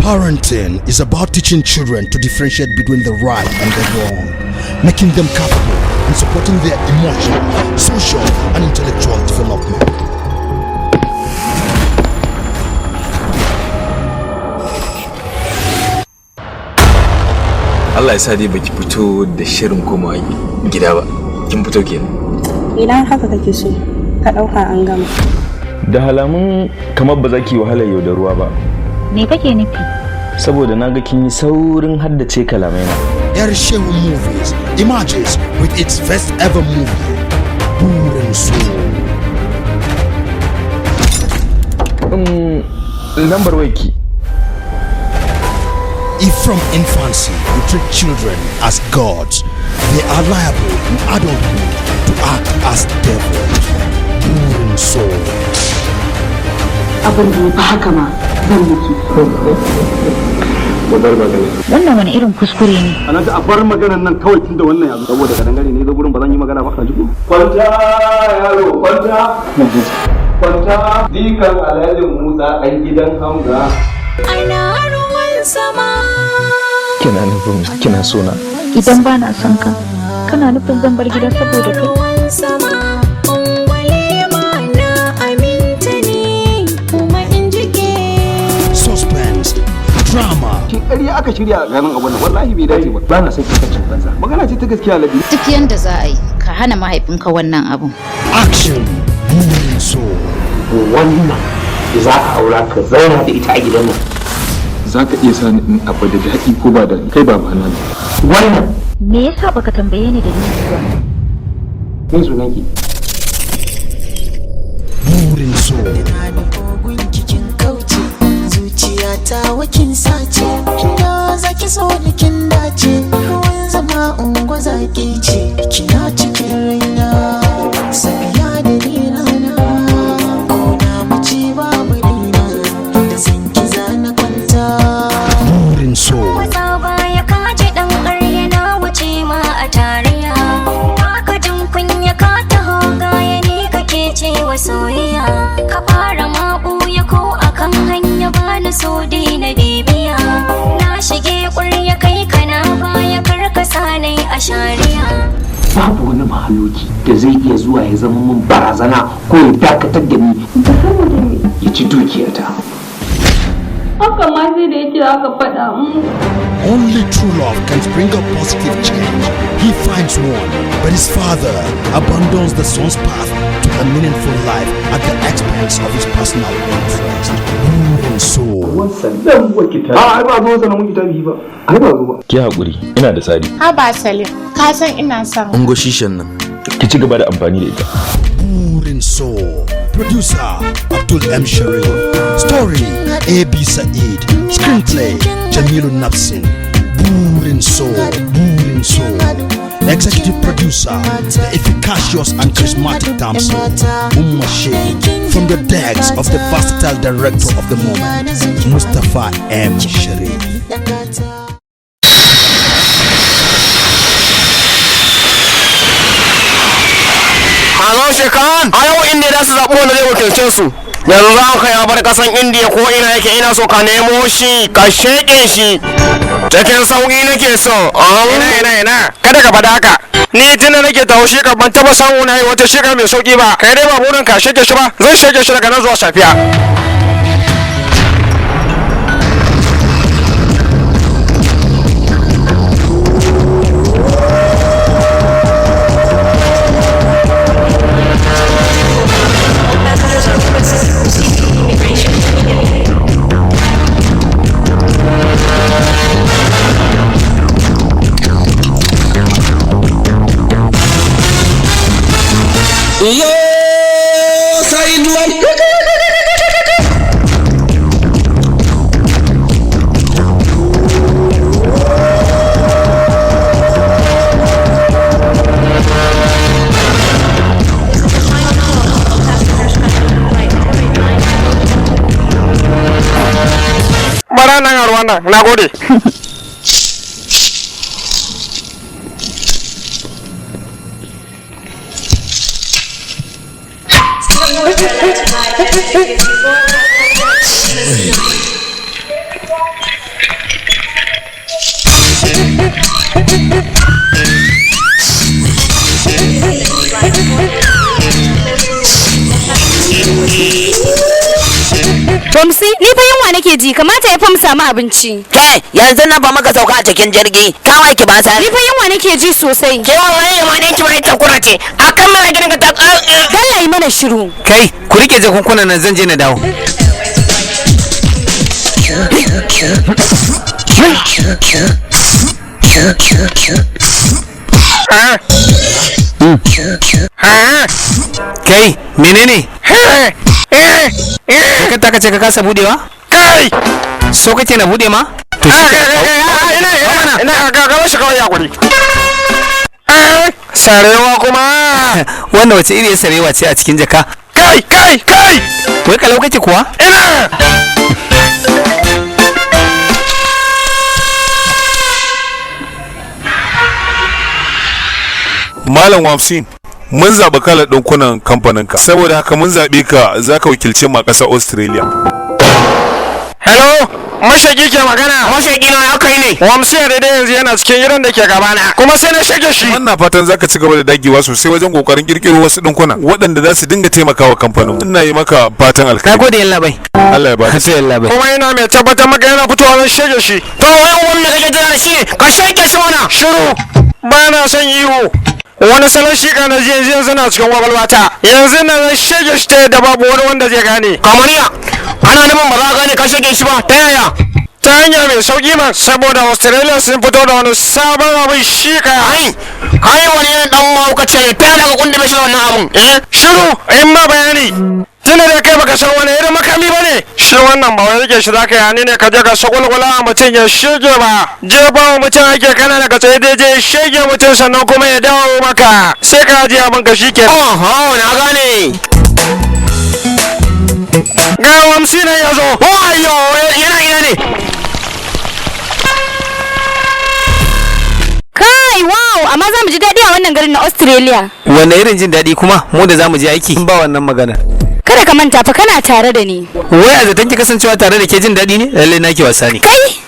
Parenting is about teaching children to differentiate between the right and the wrong, making them capable and supporting their emotional, social, and intellectual development. Allah ya sa dai baki fito da shirin koma gida ba. Kin fito kenan. Idan haka kake so, ka ɗauka an gama. Da halamun kamar ba za ki wahala yau da ruwa ba. Me kake nufi? Saboda na ga kin yi saurin haddace kalamai na. Yar Shehu Movies emerges with its first ever movie, Burin So. Lambar wayarki. If from infancy you treat children as gods, they are liable in adulthood to act as devils. Burin So. Abin da ya fi haka ma zan miki. Wannan wani irin kuskure ne? Ana a bar maganar nan kawai tun da wannan yanzu saboda kadangare ne zo gurin, ba zan yi magana ba, ka ji ko? Kwanta yaro, kwanta, kwanta, dikan Alhaji Musa ɗan gidan Hamza. Ana ruwan sama. Kina nufin kina so na? Idan ba na son ka, kana nufin zan bar gida saboda kai? Ruwan sama ungwale ma na aminta ne kuma in jike. Suspense, drama, Ki ƙarya aka shirya ganin abun nan, wallahi bai dace ba. Ba na son kicin banza, magana ce ta gaskiya, Alhaji. Duk yanda za a yi, ka hana mahaifinka wannan abun. Action, Burin So. Wannan za ka aura ka zauna da ita a gidan nan. Za ka iya sani in abu da daɗi ko ba daɗi, kai ba na ne. Wannan. Me yasa baka tambaye ni dalili ba? Me sunanki? Burin So. Kogun kikin kauce zuciyata, wakin sace da zaki so ni, kin dace. Ruwan zama ungwa zaki ce, kina cikin raina, safiya da ni rana, ko na mace babu raina da san ki zana kwanta. Burin So. Matsa baya ka ji dan ƙarya, na wuce ma a tarayya. Baka jin kunya, ka taho gaya ni kake cewa soyayya. Ka fara ma ɓuya ko akan hanya, ba na so na bibiya. Na shige ƙurya, kai kana baya, karkasa nai a shari'a. Babu wani mahaluki da zai iya zuwa ya zama min barazana ko ya dakatar da ni ya ci dukiyata. Haka ma sai da yake aka faɗa mu. Only true love can bring a positive change. He finds one, but his father abandons the son's path to a meaningful life at the expense of his personal interest. Burin So. Sannan wa kitabi, a ai ba zo sanan mun kitabi ba, ai ba zo ba. Ki haƙuri, ina da tsari. Haba Salim, ka san ina son. Ungo shishan nan. Ki ci gaba da amfani da ita. Burin So. Producer Abdul M. Sharif. Story A.B. Said. Screenplay Jamilu Nafsin. Burin So. Burin So. Executive producer, the efficacious and charismatic damsel, Umma Sheikh. From the decks of the versatile director of the moment, Mustafa M. Sharif. Halo Shekan, a yau Indiya za su zaɓi wanda zai wakilce su. Yanzu haka ya bar ƙasan Indiya, ko ina yake ina so ka nemo shi, ka sheƙe shi. Cikin sauƙi nake so. Ina ina ina, kada ka faɗa haka. Ni tunda nake taho shi ban taɓa samu na yi wata shiga mai sauƙi ba. Kai dai ba burin ka sheƙe shi ba, zan sheƙe shi daga nan zuwa safiya. Yo, Saiduwan. Bara nan a ruwan nan, na gode. Tomsi, ni fa yunwa nake ji, kamata ya fa mu samu abinci. Kai, yanzu nan fa muka sauka a cikin jirgi. Kawai ki ba sa. Ni fa yunwa nake ji sosai. Ke wallahi ma dan ki mai takura ce. Akan mana gidan ka ta Dalla yi mana shiru. Kai, ku rike jakunkunan nan, zan je na dawo. Kai, menene? Ka ta kace ka kasa budewa? Kai! So kake na bude ma? To shi ke. Ina ga ga shi kawai ya guri. Sarewa kuma. Wannan wace iriyar sarewa ce a cikin jaka? Kai, kai, kai! Wai kalau kake kuwa? Ina! Malam Wamsin, mun zaɓi kalar ɗinkunan kamfaninka, saboda haka mun zaɓe ka za ka wakilce mu a ƙasar Australia. Hello, mashaki ke magana. Mashaki na ya kai ne. Wamsi ya daidai yanzu yana cikin gidan da ke gabana. Kuma sai na shage shi. Wannan fatan za ka ci gaba da dagewa sosai wajen ƙoƙarin ƙirƙiro wasu ɗinkuna waɗanda za su dinga taimakawa kamfanin. Ina yi maka fatan alkhairi. Nagode yalla bai. Allah ya baka. Sai yalla bai. Kuma ina mai tabbatar maka yana fitowa zan shege shi. To wai wannan kake jira da shi ne ka shege shi mana. Shiru. Ba na son ihu. Wani salon shiga na yanzu yanzu na cikin kwakwalwata. Yanzu na zan shege shi ta yadda babu wani wanda zai gane. Kamar ya. Ana nufin ba za a gane ka shege shi ba ta yaya? Ta hanya mai sauki ma, saboda Australia sun fito da wani sabon abin shika. Ai, ai wani irin dan mahaukaci ne ta daga kundume shi da wannan abun. Eh, shiru in ma bayani. Tunda da kai baka san wani irin makami ba ne. Shi wannan ba wai rike shi zaka yi ne ka je ka sakulkula a mutum ya shege ba. Jefa wa mutum ake kana daga tsaye daidai shege mutum sannan kuma ya dawo maka. Sai ka ajiye abin ka shike. Oho, na gane. Ga wamsi nan ya zo. Wayo, yana ina ne? Kai, wow, amma za mu ji daɗi a wannan garin na Australia. Wanne irin jin daɗi kuma mu da zamu je aiki ba wannan magana. Kada ka manta fa kana tare da ni. Wai a zaton ki kasancewa tare da ke jin daɗi ne? Lallai naki wasa ne. Kai!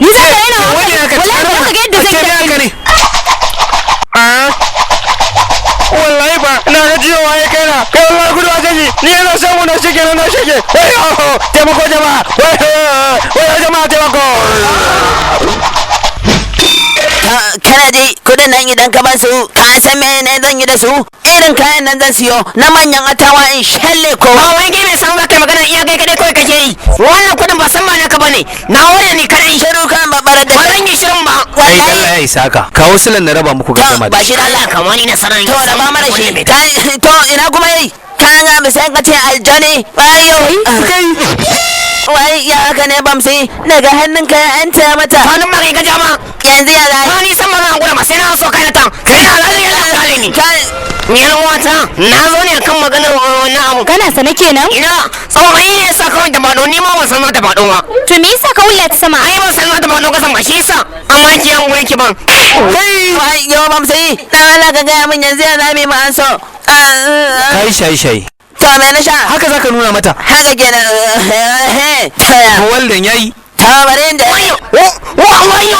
Ni za ka raina wa hankali. Wallahi ba ka ga yadda zan yi. Ne. Wallahi ba na ga jiyowa ya kai na kai, wallahi gudu a kaji ni yana samu na shige na shige. Wai oh, taimako jama'a, wai wai jama'a, taimako. Kana ji, kudin nan idan ka ban su, ka san me ne zan yi da su? Irin kayan nan zan siyo na manyan atawa in shalle ko. Ba wai kai mai san za kai magana iya kai kadai kawai kake yi. Wannan kudin ba san ma naka bane, na ware ni kadai. Shiru kan babbar da ba zan yi shirin ba. Kai Allah ya isa ka. Kawo silan na raba muku gardama ba da shi da Allah kamar ni na sanar To da ba mana shi. To ina kuma yi kan ga misan ka ce aljani bayo kai. Wai ya haka ne bamsi, daga hannunka ya an taya mata. Hannun ma kai ka jama. Yanzu ya za. Ba ni san ma zan gura ma sai na so kai na tan. Kai na lalai ya lalai ni. Ni yan wata na zo ne akan maganar wannan abu. Kana sane kenan? Ina tsohon ne yasa kawai da bado ni ma ban san da bado ba. To me yasa ka wulla ta sama? Ai ban san da bado kasan ba shi yasa. Amma ki yan gurin ki ban. Kai wai yo bamsi, dan Allah ka gaya min yanzu ya za mu yi mu an so. Kai shaye shaye. To me na sha? Haka zaka nuna mata. Haka kenan. Waldan yayi. Ta bare da. Wayo wayo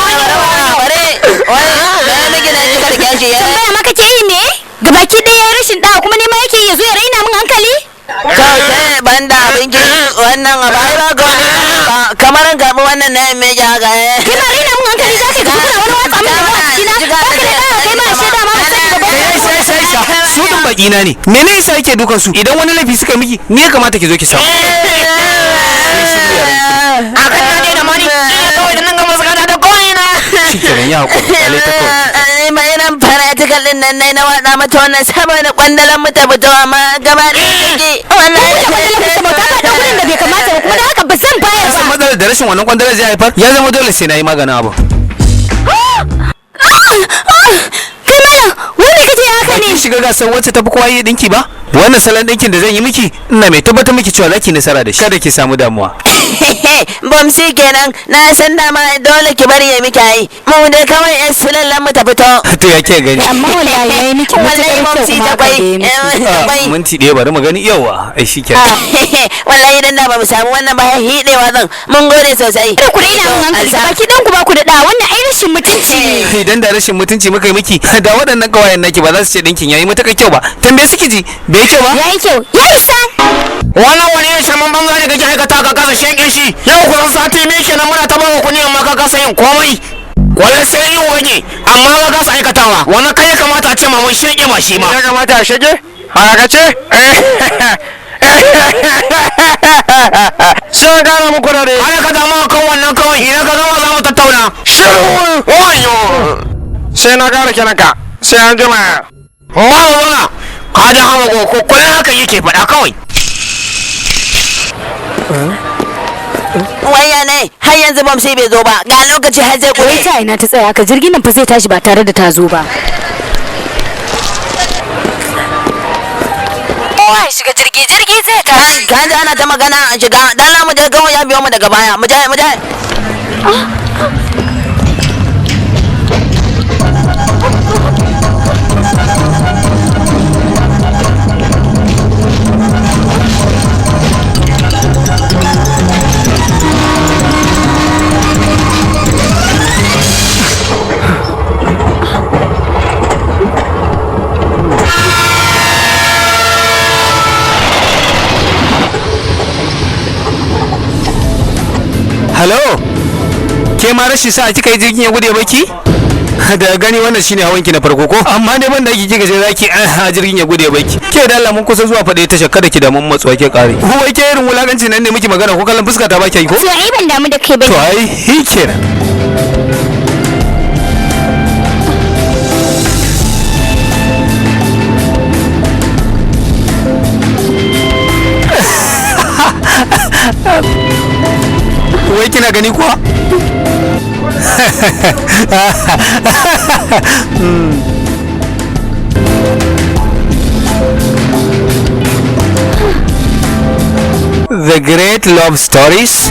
bare. Wai da nake da shi karke shi. Tambaya ma kake yi ne? Gabaki ɗaya yayi rashin ɗa'a kuma nema yake ya zo ya raina min hankali? Kai banda abinki wannan abu ai ba kamar an karɓi wannan na me ja ga. Kana raina min hankali zaka ka kuna wani watsa min da ruwa a cikina? Ba ka da ɗa'a kai ma ashe dama ba sani ba. Sai sai sai su din baki na ne. Mene yasa yake dukan su? Idan wani laifi suka miki, ni ya kamata ki zo ki samu. A kan na je da mani ina kawai da nan ga masu gada da ko'ina. Shikenan ya hakuri, alai ta kawai. Mai irin faratikan din nan nai na watsa mata wannan saboda kwandalan mu ta fito amma gaba da take. Wallahi da kwandalan ku saboda ta faɗa gurin da bai kamata ba, kuma da haka ba zan bayar San ba. matsalar da rashin wannan kwandalar zai haifar ya zama dole sai na yi maganin abu. Kai malam, wai me kake haka ne? Kin shiga gasar wacce tafi kowa yi dinki ba? Wannan salon dinkin da zan yi miki, ina mai tabbatar miki cewa zaki nasara da shi. Kada ki samu damuwa. Bomsi kenan, na san dama dole ki bari ya miki ai. Mu dai kawai yan sulallan mu ta fito. To ya ke gani? Amma wallahi yayi miki Wallahi matuƙar kyau bomsi kuma ta haka kwai. da ya miki. Ah, minti ɗaya bari mu gani yawa ai shikenan. Wallahi idan da ba mu samu wannan ba hidewa zan. Mun gode sosai. Kada ku raina min hankali gabaki ɗayan ku ba ku da ɗa, wannan ai rashin mutunci ne. Idan da rashin mutunci muka yi miki, da waɗannan ƙawayen naki ba za su ce ɗinkin yayi matuƙar kyau ba. Tambaye suki ji bai Bai kyau ba? Yayi kyau. Ya isa. Wannan wani irin shirman banza ne kake aikata ka kasa sheƙe shi. Yau kusan sati biyu kenan muna ta bawa kuɗi amma ka kasa yin komai. Wani sai yi wage amma ka kasa aikatawa. Wannan kai ya kamata a ce ma mun sheƙe ba shi ma. Ya kamata a sheƙe? Haka ce? Sai gara muku da dai. Ana ka damu kan wannan kawai idan ka gama za mu tattauna. Shiru! Wayo! Sai na gara kenan ka. Sai an jima. Ba wala. Ka ji hawa ko kullum haka yake faɗa kawai. Waya ne har yanzu bamsi bai zo ba ga lokaci har zai Wai kure. ta ina ta tsaya ka jirgin nan fa zai tashi ba tare da ta zo ba. Kowa ya shiga jirgi, jirgi zai tashi. Ka ji ana ta magana a shiga dan la mu je kawai ya biyo mu daga baya mu je mu je. Hello, ke ma rashin sa kika yi jirgin ya gude baki? Da gani wannan shine hawan ki na farko ko? Amma dai ban da kike kika ce zaki a jirgin ya gude baki. Ke da Allah mun kusa zuwa faɗe tashar, kada ki da mun matsuwa ke kare. Wai ke irin wulakanci nan ne miki magana ko kallon fuska ta baki ko? To ai ban damu da kai ba. To ai hi kenan. Wai kina gani kuwa? The Great Love Stories.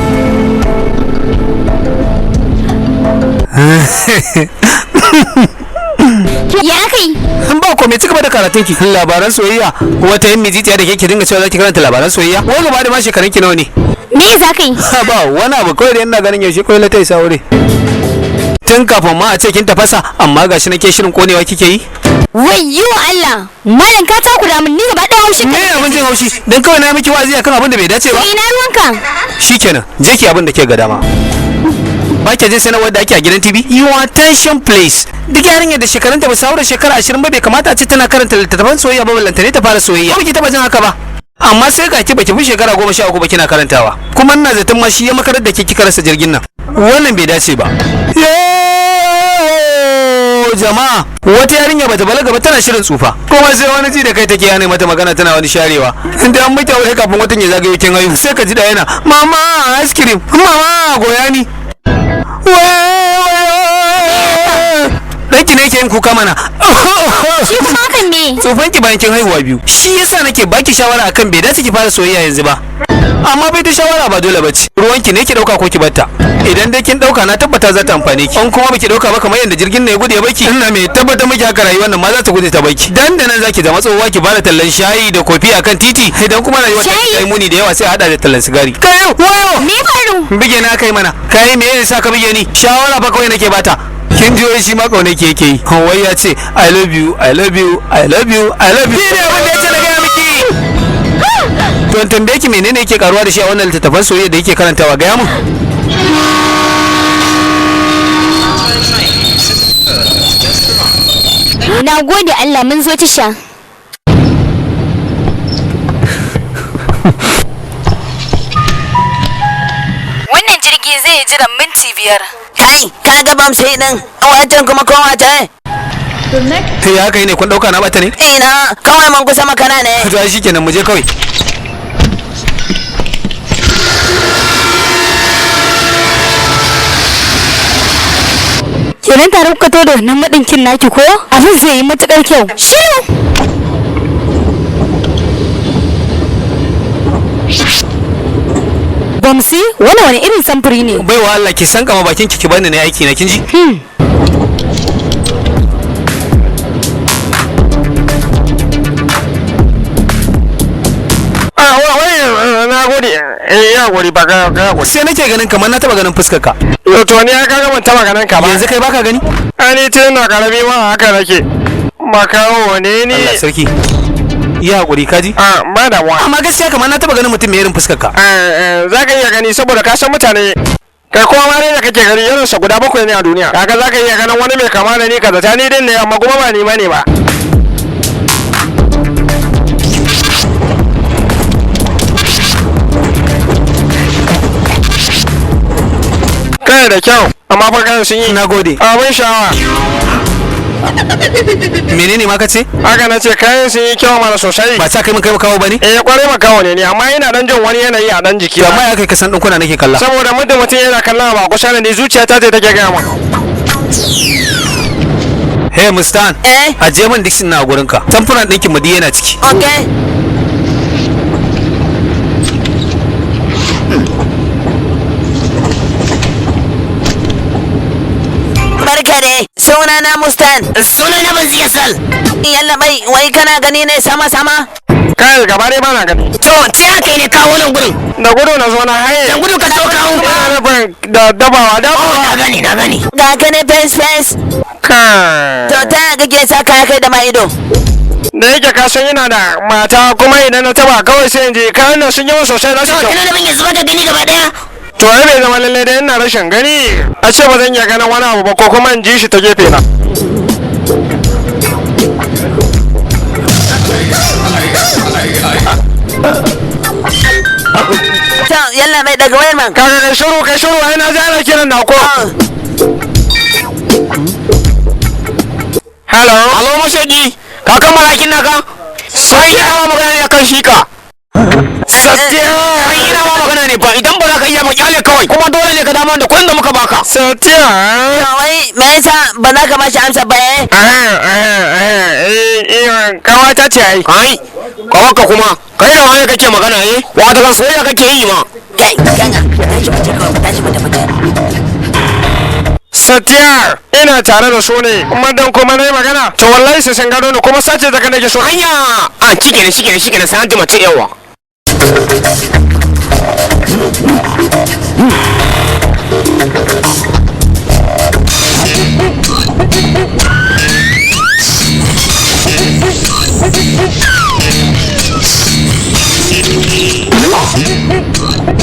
Ya aka yi? In ba komai, ci gaba da karatun ki. Labaran soyayya, wata yin mijitiya da ke dinga cewa za ki karanta labaran soyayya. Wai gaba da ma shekarun ki nawa ne? Me za ka yi? Ba wani abu, kawai da ina ganin yaushe kawai ta isa wuri. Tun kafin ma a ce kin tafasa, amma gashi nake shirin konewa kike yi. Wayyo Allah! Malam ka takura min ni gaba ɗaya haushin Me abin jin haushi? Dan kawai na miki wa'azi akan abin da bai dace ba. Ina ruwanka? Shikenan, je ki abin da ke ga dama. Ba ki jin sanarwar da ake a gidan TV? Your attention please. Duk yarinyar da shekarunta ba su haura shekara 20 ba, bai kamata a ce tana karanta littattafan soyayya ba, ballantane ta fara soyayya. Ba ki taba jin haka ba. Amma sai ga ki baki fi shekara 13 ba kina karantawa. Kuma ina zaton ma shi ya makarar da ke kika rasa jirgin nan. Wannan bai dace ba. Yo jama'a, wata yarinya bata balaga ba tana shirin tsufa, kuma sai wani ji da kai take yana mata magana tana wani sharewa. Inda an miki aure kafin watan ya zagayo kin haihu, sai ka ji da yana mama ice cream, mama goya ni. Ɗanki ne yake yin kuka mana. Shi kuma hakan me? Tsufan ki bayan kin haihuwa biyu. Shi yasa nake baki shawara akan bai dace ki fara soyayya yanzu ba. Amma bai ta shawara ba dole bace. Ruwanki ne ki dauka ko ki batta. Idan dai kin dauka, na tabbata za ta amfane ki. In kuma baki dauka ba, kamar yadda jirgin ne ya gudu ya baki, ina mai tabbatar miki haka rayuwar nan ma za ta gudu ta baki. Dan da nan zaki zama tsohuwa ki bada tallan shayi da kofi akan titi. Idan kuma rayuwar ta yi muni da yawa, sai a hada da tallan sigari. Kai wayo! Me faru? Bige na kai mana. Kai me yasa ka bige ni? Shawara fa kawai nake bata. Kin ji wai shi ma kaune ke yake yi. Wai ya ce I love you, I love you, I love you, I love you. Ne abin da ya ce na gaya miki. To in tambaye ki, menene yake karuwa da shi a wannan littattafan soyayya da yake karantawa? Gaya mun. Na gode Allah, mun zo tasha. Wannan jirgi zai jira minti 5. Kai ka ga bamsi din wancan kuma kowa ce. To ya kai ne kun dauka na bata ne? Ina kawai mun kusa makara ne. To ai shikenan, mu je kawai. Kenan tare kuka to da wannan maɗinkin naki ko? Abin zai yi matuƙar kyau. Shiru! Bamsi, wannan wani irin samfuri ne? Baiwa Allah, ki san kama bakin ki, ki bani ne aiki na, kin ji? Na gode, ya gode ba ga ga gode. Sai nake ganin kamar na taba ganin fuskar ka. Yo, to ni aka ga ban taba ganin ka ba. Yanzu kai baka gani? Ani tun na karami ma haka nake. Makaho ne ni. Allah sarki. Ya hakuri kaji. A ba da wa. Amma gaskiya kamar na taba ganin mutum mai irin fuskar ka. Za ka iya gani saboda ka san mutane kai kowa ma ne da kake gani irinsa guda 7 ne a duniya. Kaga za ka iya ganin wani mai kama da ni ka zata ni din ne amma kuma ba ni bane ba. Kai da kyau amma fa kan sun yi. Nagode. Abin sha'awa. Menene ma ka ce? Haka na ce kayan sun yi kyau mana sosai. Ba sa kai mun kai makawo bane? Eh kwarai makawo ne ni amma ina dan jin wani yanayi a dan jiki. To amma ya kai ka san dinkuna nake kalla. Saboda muddin mutum yana kallon ba kusa da ni zuciya ta ce take gaya min. Hey Mustan. Eh? Ajiye min diction na a gurin ka. Samfuran ɗinkin mu duk yana ciki. Okay. Barka dai, suna na Mustan. Suna na Banziyasal. Yalla bai, wai kana gani ne sama sama? Kai gaba dai bana gani. To, ta ya kai ne kawo nan gurin? Da gudu na zo na haye. Da gudu ka zo kawo. Ina nufin da dabawa dabawa. Na gani, na gani. Ga ka ne fes fes. Kai. To ta ya kake sa kaya kai da ma ido? Da yake ka san yana da mata kuma idan na taba kawai sai in ji kayan nan sun yi min sosai za su To, kyau. kana nufin yanzu baka gani gaba daya? To ai bai zama lallai dai ina rashin gani a ce ba zan iya ganin wani abu ba ko kuma in ji shi ta gefe na. To, yalla bai daga wayar man. Kaga kai shiru kai shiru ai na ji ana kiran da ko. Hello. Alo mashadi, ka kammala aikin naka? Sai ina ma magana ne akan shi ka. Satya. Sai ina ma magana ne ba idan ba za ka iya ba kyale kawai kuma dole ne ka dawo da kuɗin da muka baka. Satya. To wai me yasa ba za ka bashi amsa ba eh? Kawata ce ai. Kai, kawarka kuma, kai da wani kake magana eh? Wata kan soyayya kake yi ma. Kai, kaga, tashi mu je kawai, tashi mu tafi. Satya ina tare da su ne kuma dan kuma na yi magana to wallahi sai sun gano ni kuma sace zaka nake so. Hanya, a shikenan shikenan shikenan sai an jima ce yawa.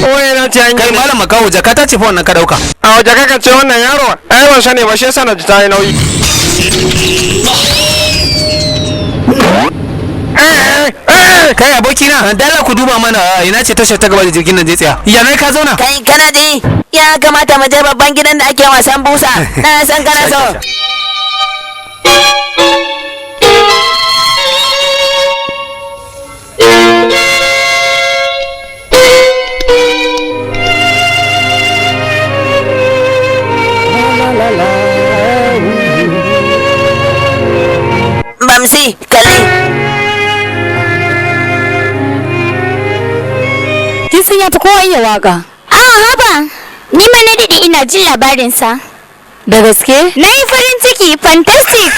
Wai na ce an Kai malam makawo jaka ta ce fa wannan ka dauka. A waje kaka ce wannan yaro ai ban sani ba shi yasa na ji ta yi nauyi. Kai abokina, dala ku duba mana ina ce tashar ta gaba da jirgin nan zai tsaya. Ya nai ka zauna? Kai kana ji? Ya kamata mu je babban gidan da ake wasan busa. Na san kana so. Bamsi, kalli. Kin san ya fi kowa iya waka. A haba, ni ma na daɗe ina jin labarinsa. Da gaske? Na yi farin ciki, fantastic!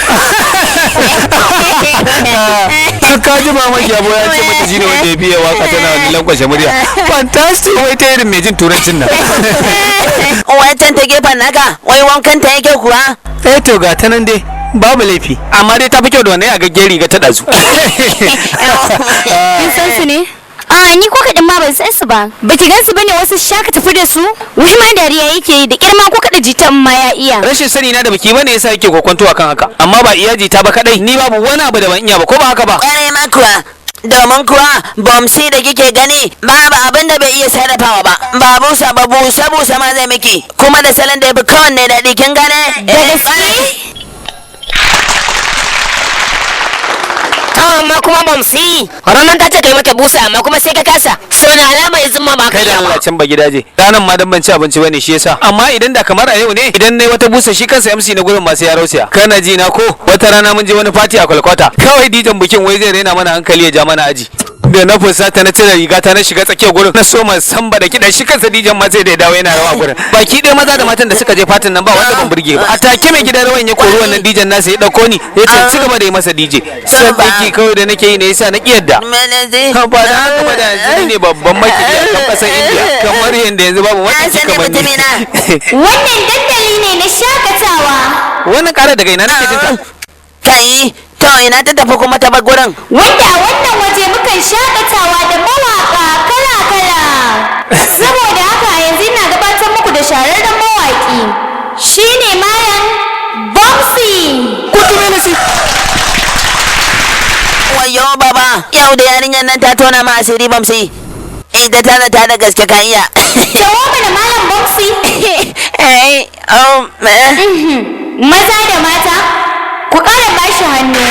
Ka ji mamaki abu ya ce mata shine wanda ya biya waka tana wani lankwashe murya. Fantastic wai ta irin mai jin turancin nan. Wancan ta gefen naka, wai wankan ta yake kuwa? Eh to ga ta nan dai babu laifi amma dai ta fi kyau da wannan a gaggiyar riga ta ɗazu. Kin san su ne? A ni ko kaɗan ma ban san su ba. Baki gan su bane wasu shaka tafi da su? Wai ma dariya yake yi da kirma ko kaɗa jitan ma ya iya. Rashin sani na da biki bane yasa yake kokonto akan haka amma ba iya jita ba kadai ni babu wani abu da ban iya ba ko ba haka ba. Ƙwarai ma kuwa. Domin kuwa bomsi da kike gani babu abin da bai iya sarrafawa ba. Ba busa ba busa busa ma zai miki. Kuma da salon da ya fi kowanne daɗi kin gane? Da gaske? Amma kuma bamsi, ranar ta ce kai mata busa amma kuma sai ka kasa. So na alama yanzu ma ba ka Kai da iya ba. Allah can ba gidaje ranan ma dan ban ci abinci bane shi yasa amma idan da kamar a yau ne idan nayi wata busa shi kansa MC na gurin masu ya rausiya kana ji na ko wata rana mun je wani fati a Kolkata kawai dijan bikin wai zai raina mana hankali ya ja mana aji da na fusata na cire riga ta na shiga tsakiyar gurin na so man samba da kiɗa shi kansa dijan ma sai da ya dawo yana rawa gurin baki ɗaya maza da matan da suka je fatin nan ba wanda ban burge ba a take mai gidan rawan ya kori wannan dijan nasa ya ɗauko ni ya ce ci gaba da yi masa DJ san ɗinki kawai da nake yi ne yasa na ƙi yadda ba da haka ba da yanzu ni ne babban makiɗi a kan ƙasar Indiya kamar yadda yanzu babu makiɗi kamar ni Wannan dandali ne na shakatawa. Wannan ƙara daga ina nake jin ta Kai, To ina ta tafi kuma ta bar gurin? Wanda a wannan waje mukan shakatawa da mawaka kala-kala. Saboda haka a yanzu ina gabatar muku da shahararren mawaki. Shine Malam Bobsy. Wayo baba, yau da yarinyar nan ta tona ma asiri Bamsi. Ita ta zata da gaske ka iya. Tawo mana Malam Bobsy. Eh, um, eh. Maza da mata, ku ƙara bashi hannu.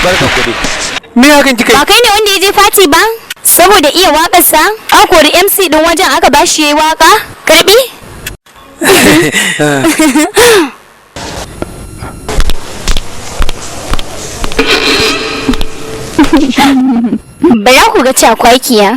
Barka ku dai. Me hakan kika yi? Ba kai ne wanda ya je fati ba? Saboda iya waƙarsa, an kori MC ɗin wajen aka bashi yayi waƙa? Karbi? Bara ku ga cakwakiya.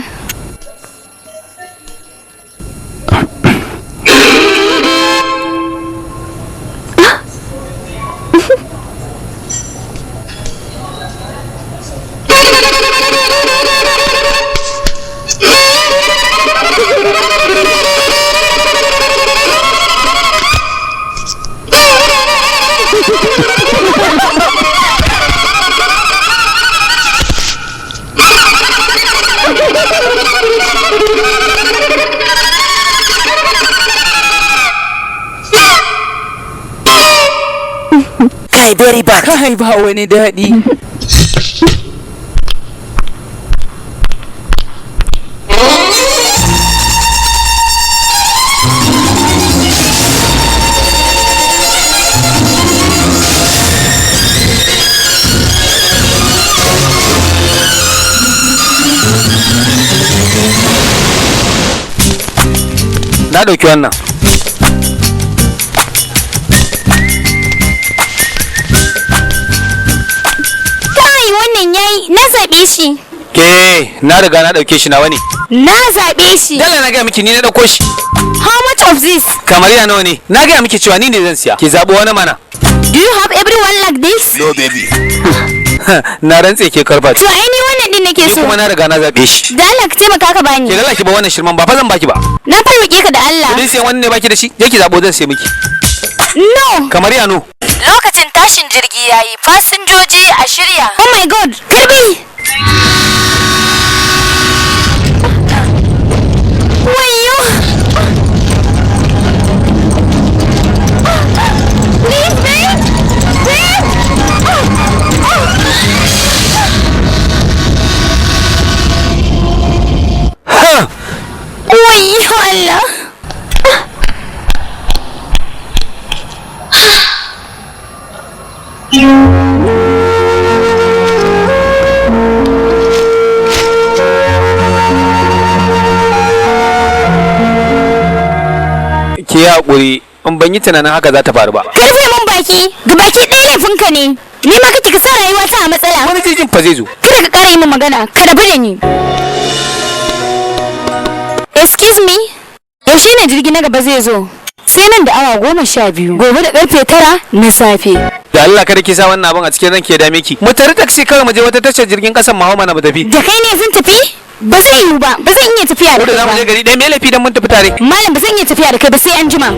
Kai, very bad. Kai, ba wani daɗi. Na ɗauki wannan. Kai, wannan yayi, na zaɓe shi. Ke, na riga na ɗauke shi, nawa ne. Na zaɓe shi. Dala, na gaya miki ni na ɗauko shi. How much of this? Kamar ya nawa ne? Na gaya miki cewa ni ne zan siya. Ki zaɓi wani mana. Do you have everyone like this? No, baby. Na rantse ke karfa. To ai ni wannan din nake Ni so. kuma na riga na zaɓe shi. Da Allah ka taimaka ka bani. Ke lalla ki ba wannan shirman ba fa zan baki ba. Na fa roƙe ka da Allah. Kudin siyan wani ne baki da shi? Je ki zaɓo, zan siya miki. No. Kamar ya no. Lokacin tashin jirgi yayi, fasinjoji a shirya. Oh my God, karbi. Wayo. Please, babe. Babe. Oh. Ha! Wayo Allah. Ki yi haƙuri, in ban yi tunanin haka za ta faru ba. Ka rufe mun baki, ga baki ɗaya laifinka ne. Ni ma kake ka sa rayuwa ta a matsala. Wani jirgin fa zai zo. Kada ka ƙara yi min magana, ka rabu da ni. Excuse me, yaushe ne jirgi na gaba zai zo? Sai nan da awa 12, gobe da karfe 9 na safe. Da Allah kada ki sa wannan abin a cikin ranki ya dame ki. Mu tare taxi kawai mu je wata tashar jirgin kasan mu hau mana mu tafi. Da kai ne zan tafi? Ba zai yiwu ba, ba zan iya tafiya da Ko da kai za mu je ba. gari ɗaya, me laifi dan mun tafi tare? Malam, ba zan iya tafiya da kai ba sai an jima.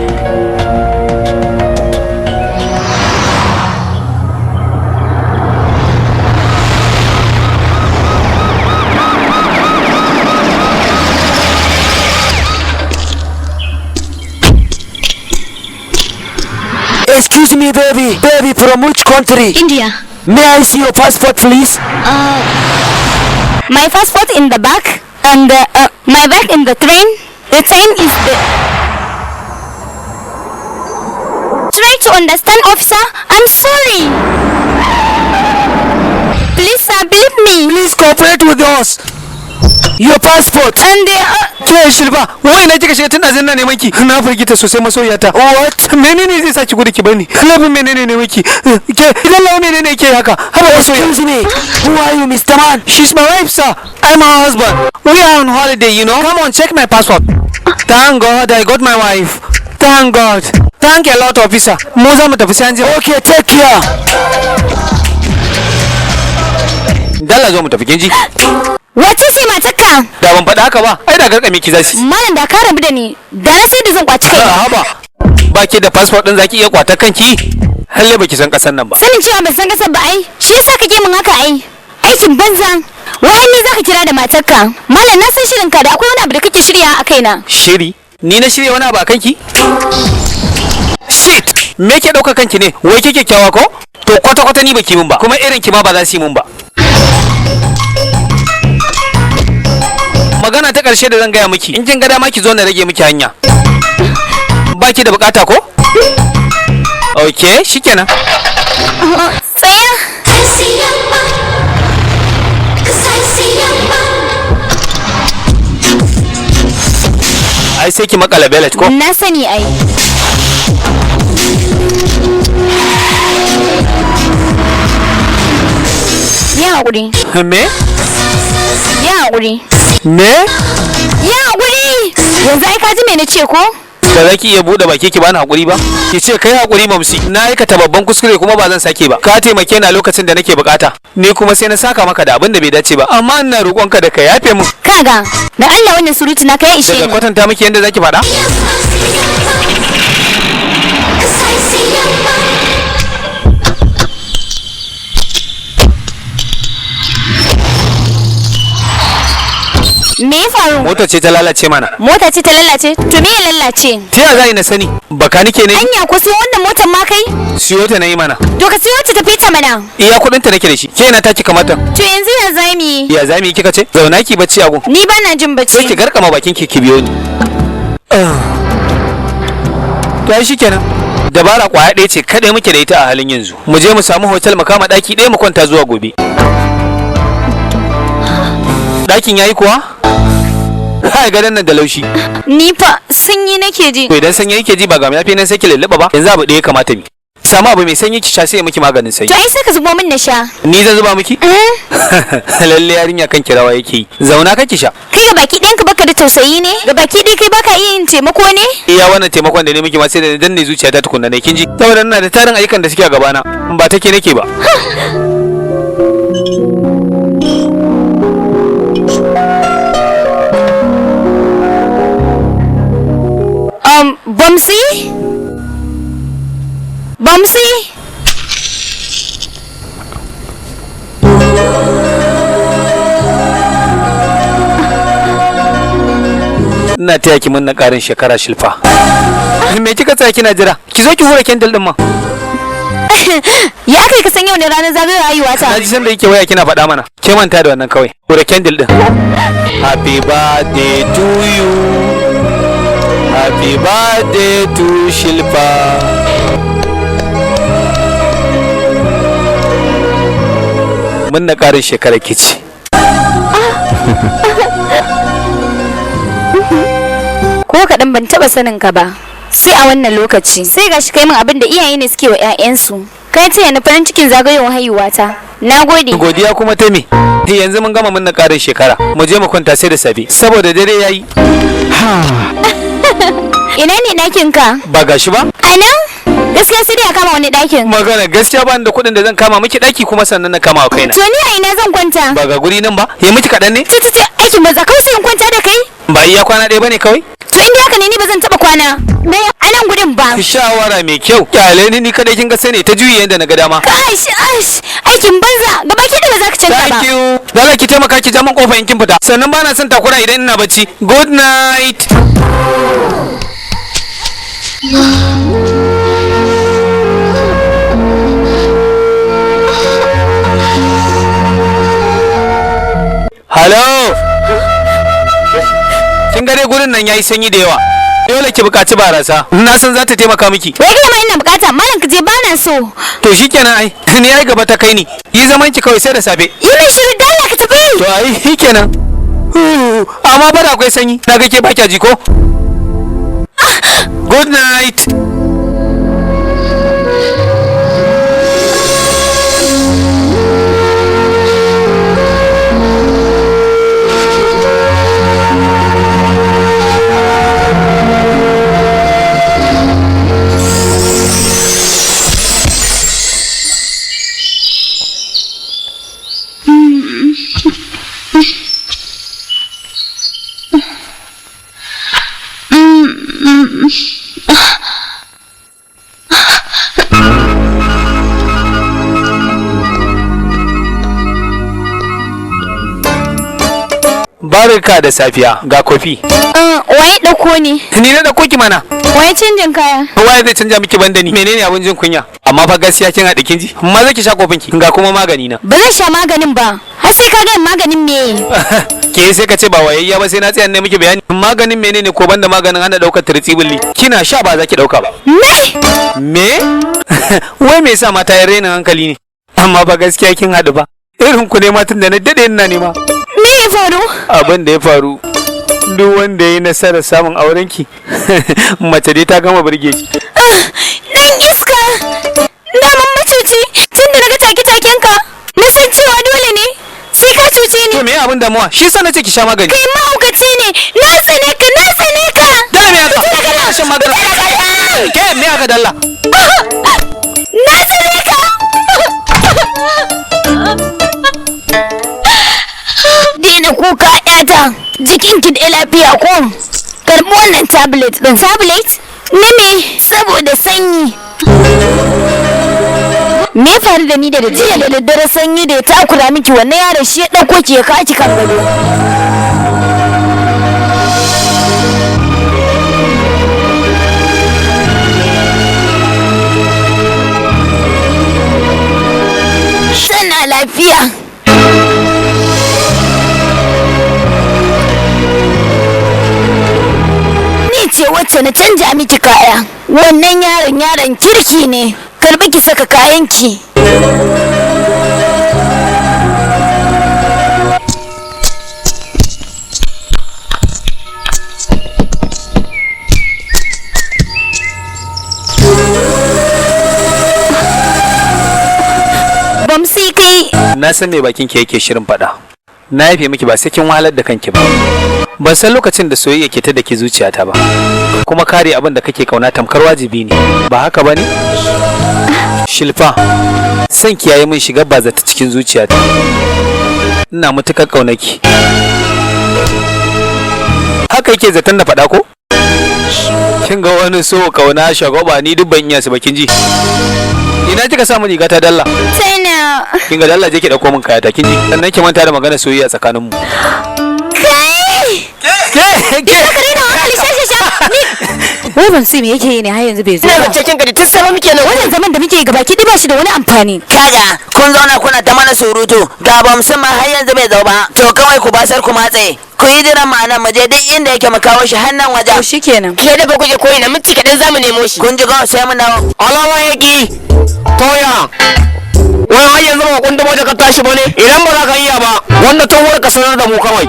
Excuse me, baby. Baby, from which country? India. May I see your passport, please? My passport in the back and my bag in the train. The train is the. Try to understand, officer. I'm sorry. Please, sir, believe me. Please cooperate with us. Your passport. And the. Ke Shilba, wai na kika shiga tun ɗazun na neman ki. Na firgita sosai, masoyata. What? Menene zai sa ki gudu ki bani? Laifin menene ne miki? Ke, lallai menene ke haka? Haba masoya. Excuse me. Who are you, Mr. Man? She's my wife, sir. I'm her husband. We are on holiday, you know. Come on, check my passport. Thank God I got my wife. Thank God. Thank a lot, officer. Mu za mu tafi sai an jima. Okay, take care. Dalla zo mu tafi, kin ji? Wace ce matarka? Da ban faɗa haka ba, ai da garkame ki zasu. Malam, da ka rabu da ni, da na sai da zan kwaci kai. Haba. Ba ki da passport din zaki iya kwatar kanki? Halle baki san kasan nan ba. Sanin cewa ban san kasar ba ai, shi yasa kake min haka ai. Aikin banza. Wai ni zaka kira da matarka? Malam, na san shirin ka, da akwai wani abu da kake shirya a kaina. Shiri? Ni na shirya wani abu a kanki? Shit! Me ke ɗauka kanki ne? Wai ke kyakkyawa ko? To kwata kwata ni baki mun ba, kuma irin ki ma ba za su yi mun ba. Magana ta ƙarshe da zan gaya miki, in kin ga dama ki zo na rage miki hanya. Ba ki da bukata ko? Ok, shikenan. Tsaya. Ai sai ki makala belet ko? Na sani ai. Ya haƙuri. Me? Ya haƙuri. Me? Ya haƙuri. Yanzu ai ka ji me na ce ko? Ba za ki iya buɗe baki ki bani haƙuri ba? Ki ce kai haƙuri mamsi, na aikata babban kuskure kuma ba zan sake ba. Ka taimake ni a lokacin da nake bukata. Ni kuma sai na saka maka da abin da bai dace ba. Amma ina roƙonka da ka yafe min. Kaga, da Allah wannan surutu na ka ya ishe Daga ni. kwatanta miki yadda zaki faɗa? Me ya faru? Mota ce ta lalace mana. Mota ce ta lalace? To me ya lalace? Ta ya za na sani? Bakanike ne? Anya ko sai wannan motar ma kai? Siyo ta na yi mana. To ka siyo ta tafi ta mana. Iya kuɗin ta nake da shi. Ke na taki kamata. To yanzu ya za mu yi? Ya za mu yi kika ce? Zauna ki bacci a gun. Ni ba na jin bacci. Sai ki garkama bakin ki ki biyo ni. To ai shikenan. Dabara kwaya ɗaya ce kaɗai muke da ita a halin yanzu. Mu je mu samu hotel mu kama ɗaki ɗaya mu kwanta zuwa gobe. Ɗakin yayi kuwa? Kai, gadon nan da laushi. Ni fa sanyi nake ji. To idan sanyi yake ji, ba ga yafi nan sai ki lulluɓa ba. Yanzu abu ɗaya ya kamata mi. Samu abu mai sanyi ki sha, sai ya miki maganin sanyi. To ai sai ka zubo min na sha. Ni zan zuba miki? Lalle yarinya kan kirawa yake yi. Zauna kake sha. Kai ga baki ɗayanka baka da tausayi ne? Ga baki ɗaya kai baka iya yin taimako ne? Iya wannan taimakon da ne miki ma sai da na danne zuciyata tukunna ne, kin ji? Saboda ina da tarin ayyukan da suke a gabana, ba take nake ba. Bamsi? Bamsi? Ina taya ki murnar ƙarin shekara, Shilfa. Me kika tsaya kina jira? Ki zo ki hura kendil din ma. Ya kai ka san yau ne ranar zagayowar haihuwata? Na ji sanda yake waya kina faɗa mana. Ke manta da wannan kawai. Hura kendil din. Happy birthday to you. Happy birthday to Shilpa. Murnar ƙarin shekara ki ce. Ko kaɗan ban taɓa sanin ka ba. Sai a wannan lokaci. Sai gashi kai min abin da iyaye ne suke wa 'ya'yansu. Kai taya ni farin cikin zagayowar haihuwata. Na gode. Godiya kuma ta me? Yanzu mun gama murnar ƙarin shekara. Mu je mu kwanta sai da safe. Saboda dare yayi. Ina ne ɗakin ka? Ba gashi ba? A nan? Gaskiya sai dai a kama wani ɗakin. Magana gaskiya, ba ni da kuɗin da zan kama miki ɗaki kuma sannan na kama wa kaina. To ni a ina zan kwanta? Ba ga guri nan ba? Ya miki kaɗan ne? Ta ta aikin banza, kawai sai in kwanta da kai? Ba iya kwana ɗaya bane kawai? To inda haka ne, ni ba zan taɓa kwana a nan gurin ba. Shawara mai kyau. Kyale ni, ni kadai kin ga sai ne ta juyi yanda na ga dama. Ash ash, aikin banza, gaba ki da ba za ka canza ba. Thank you. Dala ki taimaka ki ja min kofa in kin fita. Sannan ba na son takura idan ina bacci. Good night. Hello. Kin ga dai gurin nan yayi sanyi da yawa. Dole ki buƙaci barasa. Na san za ta taimaka miki. Wai kai ma ina bukata, malam, ka je, bana so. To shikenan ai. Ni ai gaba ta kai ni. Yi zaman ki kawai sai da safe. Yi min shiru dalla, ka tafi. To ai shikenan. Amma ba da akwai sanyi. Na ga ke ba kya ji ko? Good night. Barka da safiya, ga kofi. Waye ɗauko ne? Ni na ɗauko ki mana. Waye canjin kaya? Waye zai canja miki banda ni? Menene abin jin kunya? Amma fa gaskiya kin haɗe, kin ji? Maza ki sha kofin ki. Ga kuma magani na. Ba zan sha maganin ba. Har sai ka gaya maganin me? Ke sai ka ce ba wayayya ba, sai na tsaya ne miki bayani. Maganin menene ko banda maganin hana ɗaukar tirtsibili? Kina sha ba za ki ɗauka ba. Me? Me? Wai me yasa mata yan rainin hankali ne? Amma ba gaskiya kin haɗu ba. Irin ku ne matan da na daɗe ina nema. Me ya faru? Abin da ya faru, duk wanda ya yi nasarar samun aurenki, mace dai ta gama burge ki. Dan iska! Daman macuci, tun da naga take-taken ka, na san cewa dole ne sai ka cuce ni. To me abin damuwa? Shi yasa nace ki sha magani. Kai mahaukaci ne, na tsane ka, na tsane ka. Da me haka? Ina shan magani. Ke me haka dalla? Na tsane ka. Daina kuka ƴata, jikinki da lafiya ko? Karɓi wannan tablet ɗin. Tablet? Na me? Saboda sanyi. Me ya faru da ni da jiya da daddare? Sanyi da ya takura miki, wannan yaron shi ya ɗauko ki ya kawo ki kan gado. Tana lafiya. Ni ce wacce na canja miki kaya. Wannan yaron yaron kirki ne. Karbi ki saka kayanki. Bamsi kai. Na san me bakin ki yake shirin faɗa. Na yafe miki, ba sai kin wahalar da kanki ba. Ban san lokacin da soyayya ke ta dake zuciyata ba. Kuma kare abin da kake kauna tamkar wajibi ne. Ba haka bane? Shilfa, san ki yayi min shiga ba zata cikin zuciyata. Ina matukar kaunaki. Haka yake zaton na faɗa ko? Kin ga wani so, kauna, shagwaba, ni duk ban iya su ba, kin ji. Ina kika samu riga ta dalla? Tana. Kin ga, dalla je ki dauko min kayata, kin ji? Sannan ki manta da magana soyayya tsakanin mu. Kai! Ke ke. Ka rena hankali, sha sha sha. Ni Wai ban sai me yake yi ne har yanzu bai zo Ina ba. zance kin gaji, tun safe muke nan. Wannan zaman da muke yi gabaki ɗaya ba shi da wani amfani. Kaga kun zauna kuna ta mana surutu, ga bamsin ma har yanzu bai zo ba. To kawai ku basar ku matse. Ku yi jiran ma'anan mu je duk inda yake mu kawo shi har nan wajen. To shikenan. Ke da ba ku je koyi na minti kaɗan zamu nemo shi. Kun ji go sai mu dawo. Alama yaki toya. Wai har yanzu ba kundin da ka tashi bane? Idan ba za ka iya ba, wanda tun wuri ka sanar da mu kawai.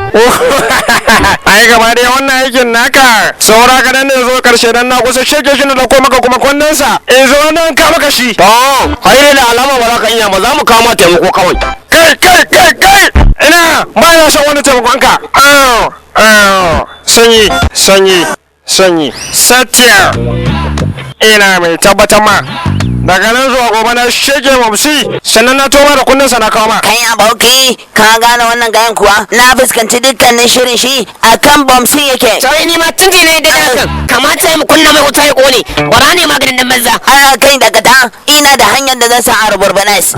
Ai gaba dai wannan aikin naka saura kaɗan ne zo karshe, dan na kusa sheke shi na dauko maka kuma kundinsa in zo nan ka maka shi. To ai da alama ba za ka iya ba, za mu kama taimako kawai. Kai kai kai kai, ina ba na son wani taimakon ka. Aw, aw, sanyi sanyi sanyi satiya. Ina mai tabbatar ma daga nan zuwa gobe na shege mamsi, sannan na toma da kundinsa na kawo ma. Kai aboki, ka gane wannan gayan kuwa? Na fuskanci dukkanin shirin shi akan bomsin yake. Sai ni ma tun ne da hakan kamata mu kunna mai wuta ya kone. Bara ne maganin dan banza. A kai daga ta, ina da hanyar da zan sa a ruburbanais.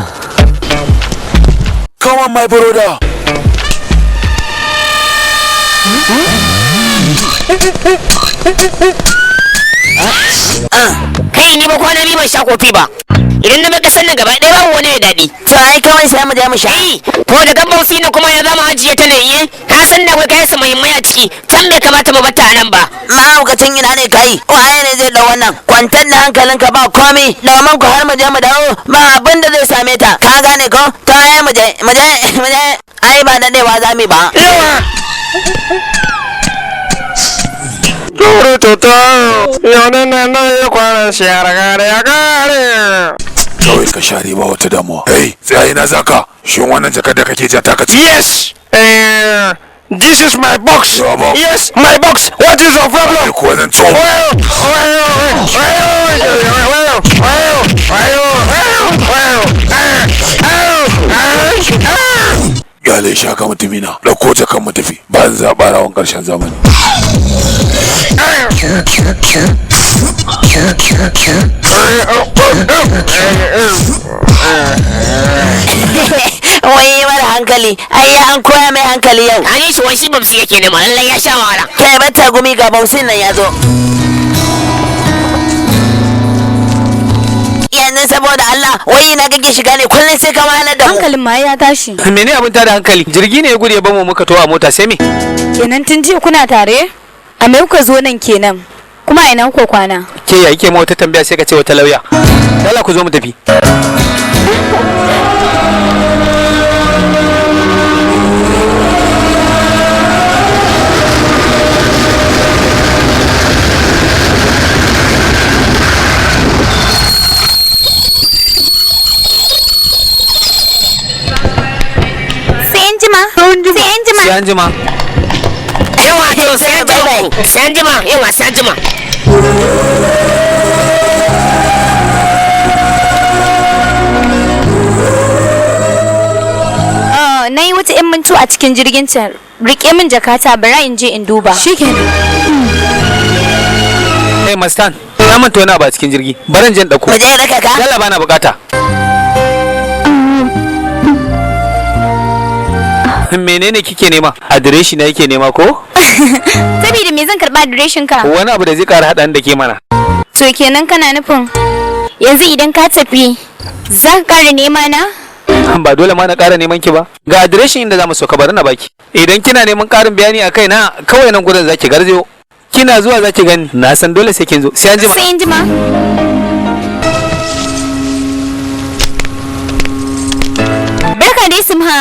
Come on, my brother. Kai, ni ba kwana biyu ban sha kofi ba. Idan na bar kasar nan gaba ɗaya babu wani mai daɗi. To ai kawai sai mu je mu sha. To da kan bausi ne kuma ya zama ajiye ta ne iye. Ka san da akwai kayan su muhimmai a ciki. Can bai kamata mu bata a nan ba. Mahaukacin ina ne kai? Waye ne zai dau wannan? Kwantar da hankalinka, ba komai, domin ku har mu je mu dawo ba abin da zai same ta, ka gane ko? To ai mu je, mu je, mu je. Ai ba daɗewa za mu yi ba. Turu tutu, yau nan nan nan ya kwana shi ya riga da ya kare. Kawai ka share, ba wata damuwa. Hey, tsaya, ina zaka? Shin wannan jakar da kake ja taka ce? Yes, this is my box. Yes, my box. What is your problem? Ko zan ci. Well, well, well, well, well, well, well, well. Yale shaka mutumina. Dauko jakan mu tafi. Ban zaɓa rawan ƙarshen zamani. Wai mara hankali, ai an koya mai hankali yau. Ani shi wai shi Bamsi yake nema, lallai ya sha wahala. Kai bata gumi, ga Bamsin nan ya zo. Yanzu saboda Allah, wai ina kake shiga ne kullum sai ka wahalar da mu? Hankalin ma ya tashi. Mene abin tada hankali? Jirgi ne ya gudu ya bamu muka to a mota, sai me? Kenan tun jiya kuna tare? A me kuka zo nan kenan? Kuma a ina kuka kwana? Ke ya yake ma wata tambaya sai ka ce wata lauya. Dala ku zo mu tafi. Sai an jima. Sai an jima. Sai an jima. Yawa, to sai an jima, sai an jima, yawa, sai an jima. Oh, na yi wata 'yan mintu a cikin jirgin can. Rike min jakata, bara in je in duba. Shikenan. Eh, Mastan, na manta wani abu a cikin jirgi. Baran je in dauko. Mu je raka ka? Yalla, bana bukata. Menene kike nema? Adireshi na yake nema ko? Saboda me zan karba adireshin ka? Wani abu da zai kara haɗa ni da ke mana. To kenan kana nufin yanzu idan ka tafi za ka kara nema na? Ba dole ma na ƙara neman ki ba. Ga adireshin inda zamu sauka, bari na baki. Idan kina neman ƙarin bayani a kai na, kawai nan gurin zaki garzayo. Kina zuwa zaki gani. Na san dole sai kin zo. Sai an jima. Sai an jima. Barka dai, Simha.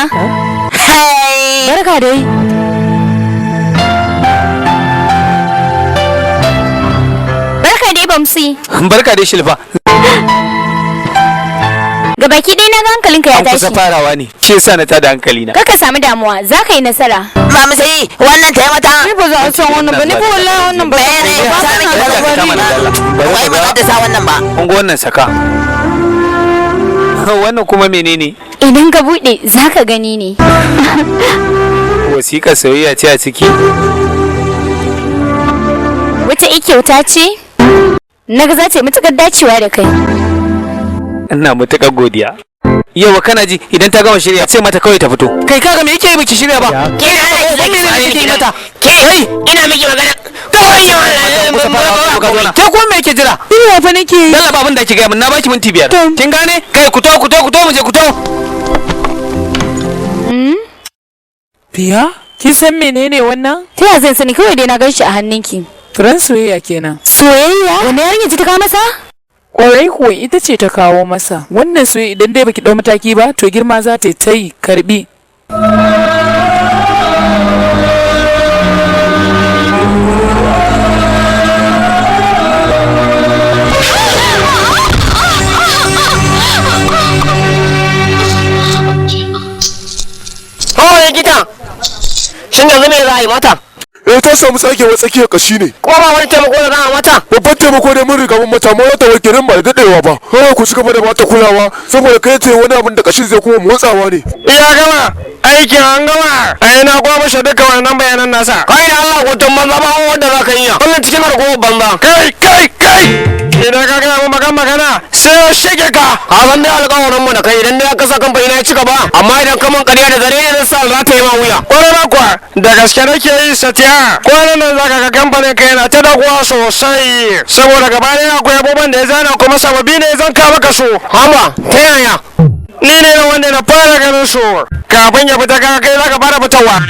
Hai. Barka dai. Barka dai, Bamsi. Barka dai, Shilfa. Gabaki ɗaya na ga hankalinka ya An kusa tashi. farawa ne. Shi yasa na tada hankali na. Kaka samu damuwa, za ka yi nasara. Ba mu sai wannan ta yi mata. Ni ba za a san wannan ba, ni ba wallahi wannan ba. Bene, sa miki ba. Wai ba za ta sa wannan ba. Kun ga wannan, saka. Wannan kuma menene? Idan ka buɗe za ka gani ne. Wasiƙar soyayya ce a ciki? Wata kyauta ce? Naga za ta yi matuƙar dacewa da kai. Ina matuƙar godiya. Yawa, kana ji, idan ta gama shirya sai mata kawai ta fito. Kai, kaga me yake yi biki shirya ba? Ke na ana Ban menene kike yi mata? Ke, ina miki magana. Ke kuma me yake jira? Ina fa nake yi. Dalla ba abin da kike gaya min, na baki minti 5. Kin gane? Kai, ku to, ku to, ku to, mu je, ku to. Biya, kin san menene wannan? Ta yaya zan sani? Kawai dai na gan shi a hannunki. Furen soyayya kenan. Soyayya? Wani yarinya ce ta kawo masa? Kwarai kuwa, ita ce ta kawo masa. Wannan soyayya idan dai baki dau mataki ba, to girma za ta yi ta yi karbi. Oh, likita! Shin yanzu me za a yi mata? Eh, ta samu tsagewar tsakiyar kashi ne. Ko ba wani taimako da za a mata? Babban taimako dai mun riga mun mata, amma ta warke nan ba da dadewa ba. Kawai ku ci gaba da bata kulawa saboda kai ce wani abin da kashin zai kuma motsawa ne. Ya gama aikin, an gama. Ai na goma shi duka wannan bayanan nasa. Kai da Allah, hutun banza, ba wanda za ka iya. Wannan cikin ragowar banza. Kai, kai, kai! Idan ka gaya mun bakan magana sai ya shige ka. Ka san dai alƙawarin mu da kai, idan dai ka sa kamfani na ya ci gaba, amma idan ka mun ƙarya da zare ne zan sa za ta yi ma wuya. Kwarai ma kuwa, da gaske nake yi, Satiya. Kwanan nan zaka ga kamfanin ka yana ta daguwa sosai. Saboda gaba ɗaya akwai abubuwan da ya zana kuma sababbi ne, zan kawo maka su. Haba, ta yaya? Ni ne na wanda na fara ganin su. Kafin ya fita, kaga kai zaka fara fitowa.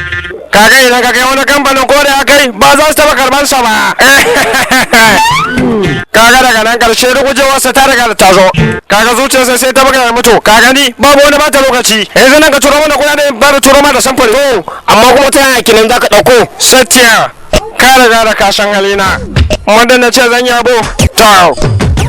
Kaga idan ka kai wani kamfanin ko da ya kai, ba za su taɓa karɓar sa ba. Kaga daga nan karshe rugujewarsa ta riga da ta zo. Kaga zuciyarsa sai ta buga ya mutu. Ka gani, babu wani bata lokaci. Yanzu nan ka turo mana kuɗaɗe, ba da turo mana da samfuri. To, amma kuma ta yaya kenan za ka ɗauko? Satiya, ka riga da ka san halina. Muddin na ce zan yi abu, to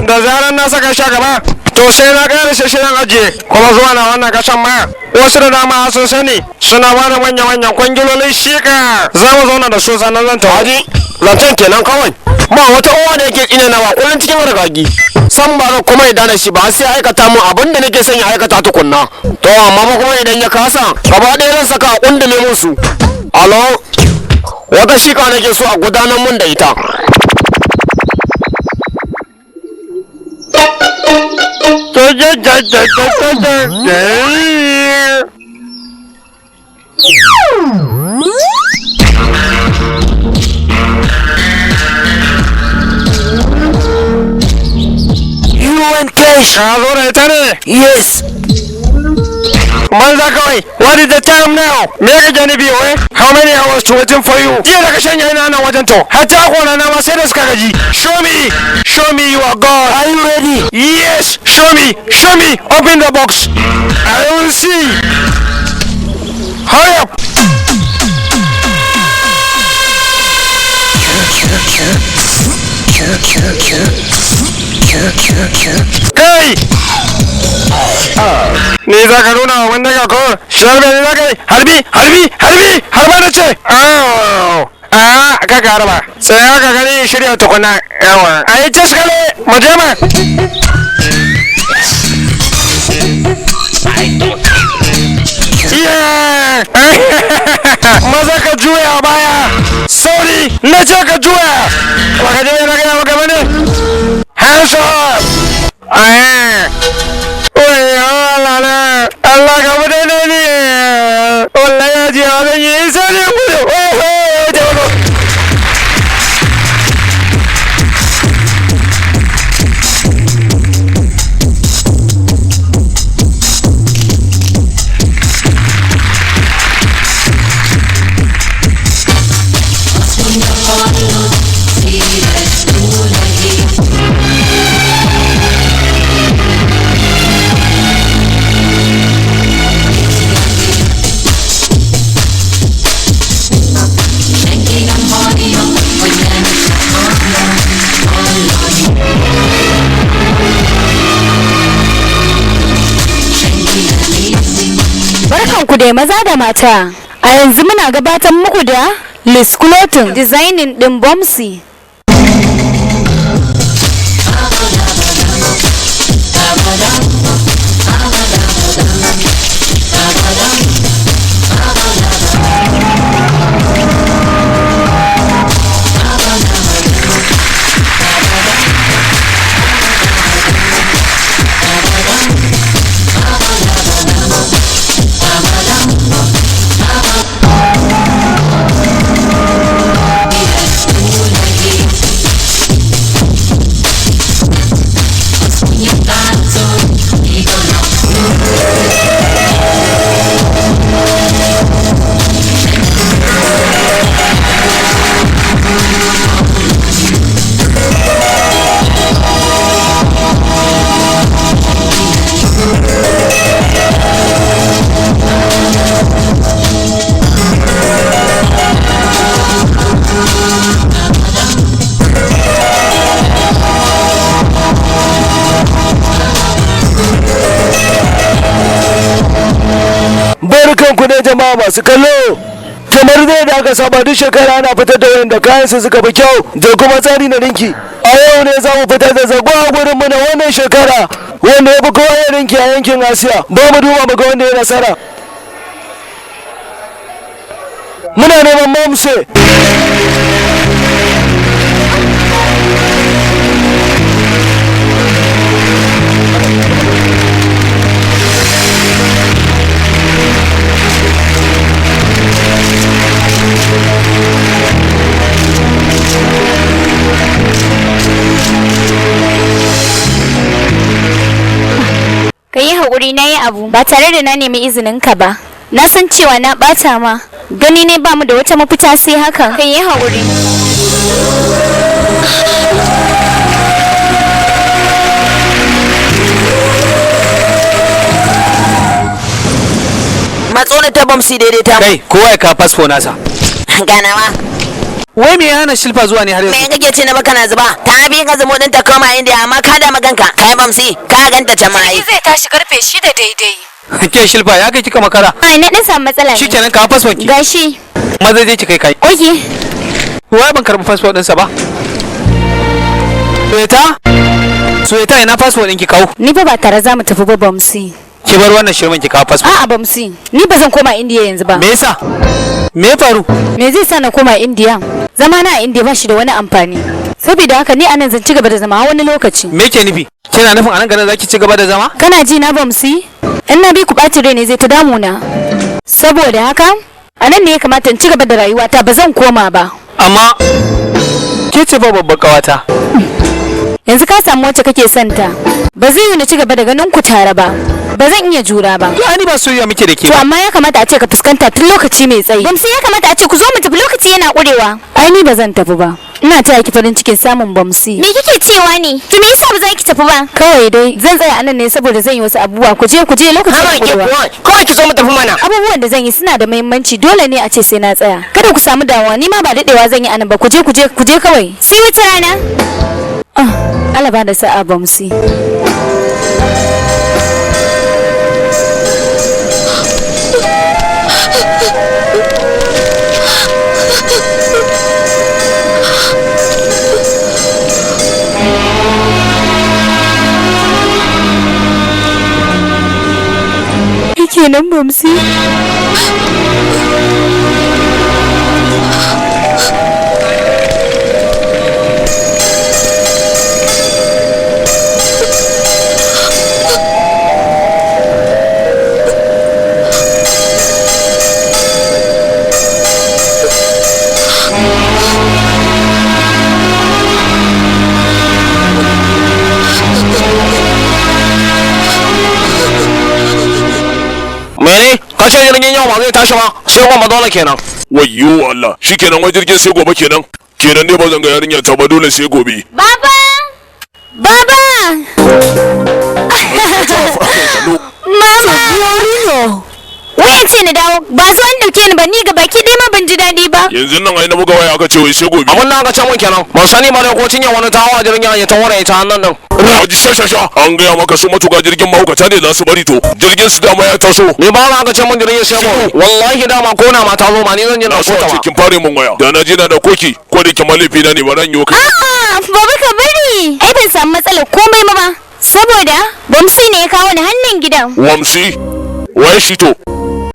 da zarar na saka shi a gaba, to sai na ƙara shi shirin ajiye. Kuma zuwa na wannan kasan ma, wasu da dama sun sani suna ba da manya-manyan kwangilolin shika. Za mu zauna da su sannan zan tafi. Haji, zancen kenan kawai. Ba wata uwa da yake tsina nawa kullum cikin rigagi. San ba zan kuma yarda da shi ba sai ya aikata mun abin da nake son ya aikata tukunna. To amma fa kuma idan ya kasa, gaba ɗaya zan saka a kundume musu. Alo, wata shika nake so a gudanar mun da ita. want cash. Ka zo da ita ne? Yes. Banza kawai. What is the time now? Me kake nufi wai? How many hours to waiting for you? Jiya da ka shanya ina nan wajen to. Hatta kona na ma sai da suka gaji. Show me. Show me you are God. Are you ready? Yes. Show me. Show me. Open the box. I will see. Hurry up. Kai! Ni za ka nuna wa wanda ka ko sharbe ni za ka yi harbi harbi harbi harba na ce! A ka ka harba sai ka gani shirya tukuna yawa a yi ciskale mu je ma! Yeah! Maza ka juya baya! Sauri! Na ce ka juya! Ba ka je na gaya maka bane? Hands up! Ah! Wayo Allah na! Allah ka mu daidai ne! Wallahi ya ji wa zan yi sauri gudu! Oh oh! Taimako! Barkanku dai maza da mata. A yanzu muna gabatar muku da Liz Clothing Designing din Bomsi. Barkan ku ne jama'a masu kallo. Kamar dai da aka saba duk shekara ana fitar da wayanda kayan su suka fi kyau da kuma tsari na dinki. A yau ne za mu fitar da zago a gurin mu na wannan shekara wanda ya fi kowa ya dinki a yankin Asiya. Ba mu duba mu ga wanda ya nasara. Muna neman Momse. Ka yi haƙuri na yi abu ba tare da na nemi izinin ka ba. Na san cewa na ɓata ma. Gani ne ba mu da wata mafita sai haka. Ka yi haƙuri. Matso na ta Bomsi daidaita. Kai, kowa ya kawo fasfo nasa. Ganawa. Wai me ya hana Shilpa zuwa ne har yanzu? Me kake ce na baka na zuba? Ta bi ka zumo din ta koma India amma ka da maganka. Kai Bomsi, ka ganta can ma ai. Zai tashi karfe 6 daidai. Ke Shilpa ya kai kika makara. Ai na dan samu matsala ne. Shikenan kawo fasfon ki. Gashi. Maza je ki kai kai. Oke. Wai ban karbi fasfo ɗinsa ba. Suweta? Suweta ina fasfo ɗin ki kawo? Ni fa ba tare za mu tafi ba Bomsi. Ki bar wannan shirman ki kawo fasfo. A'a Bomsi, ni ba zan koma Indiya yanzu ba. Me yasa? Me ya faru? Me zai sa na koma Indiya? Zama na a Indiya ba shi da wani amfani. Saboda haka ni anan zan ci gaba da zama har wani lokaci. Me ke nufi? Kina nufin anan garin zaki ci gaba da zama? Kana ji na Bomsi? In na bi ku ɓacin rai ne zai ta damuna. Saboda haka a nan ne ya kamata in ci gaba da rayuwata ba zan koma ba. Amma ke ce fa babbar kawata. Yanzu ka samu wacce kake son ta. Ba zai yi na ci gaba da ganin ku tare ba. Ba zan iya jura ba. To ani ba soyayya muke da ke To ba. amma ya kamata a ce ka fuskanta tun lokaci mai tsayi. Bamsi, ya kamata a ce ku zo mu tafi, lokaci yana ƙurewa. Ai ni ba zan tafi ba. Ina taya ki farin cikin samun Bamsi. Me kike cewa ne? To me yasa ba za ki tafi ba? Kawai dai zan tsaya anan ne saboda zan yi wasu abubuwa. Ku je, ku je, lokaci yana ƙurewa. Kawai ki zo mu tafi mana. Abubuwan da zan yi suna da muhimmanci, dole ne a ce sai na tsaya. Kada ku samu damuwa, ni ma ba daɗewa zan yi anan ba. Ku je, ku je, ku je kawai. Sai wata rana. Ah, Allah ba da sa'a, Bamsi. Kenan Bamsi. Mene? Ka ce jirgin yau ba zai tashi ba, sai gobe dole kenan. Wayyo Allah, shikenan, wai jirgin sai gobe kenan. Kenan ne ba zan ga yarinya ta ba, dole sai gobe. Baba! Baba! Mama! Wai ce na dawo, ba zo an dauke ni ba, ni ga baki ɗaya ma ban ji daɗi ba. Yanzu nan ai na buga waya aka ce wai sai gobe. Abin da aka ce mun kenan, ban sani ba dai ko cinye wani tawa jirgin ya tawara ita hannun nan. Ji sha sha sha, an gaya maka su matuka jirgin mahaukata ne, za su bari to jirgin su dama ya taso. Ni ba ma aka ce mun jirgin sai gobe. Wallahi dama ko na ma ta zo ma ni zan je na Na so kota a ba. ce kin fare mun waya da na je na da koki, ko da kin laifi na ne ba ran yi kai. A'a, baba ka bari. Ai ban samu matsalar komai ma ba. Saboda Bamsi ne ya kawo ni hannun gidan. Wamsi waye shi to?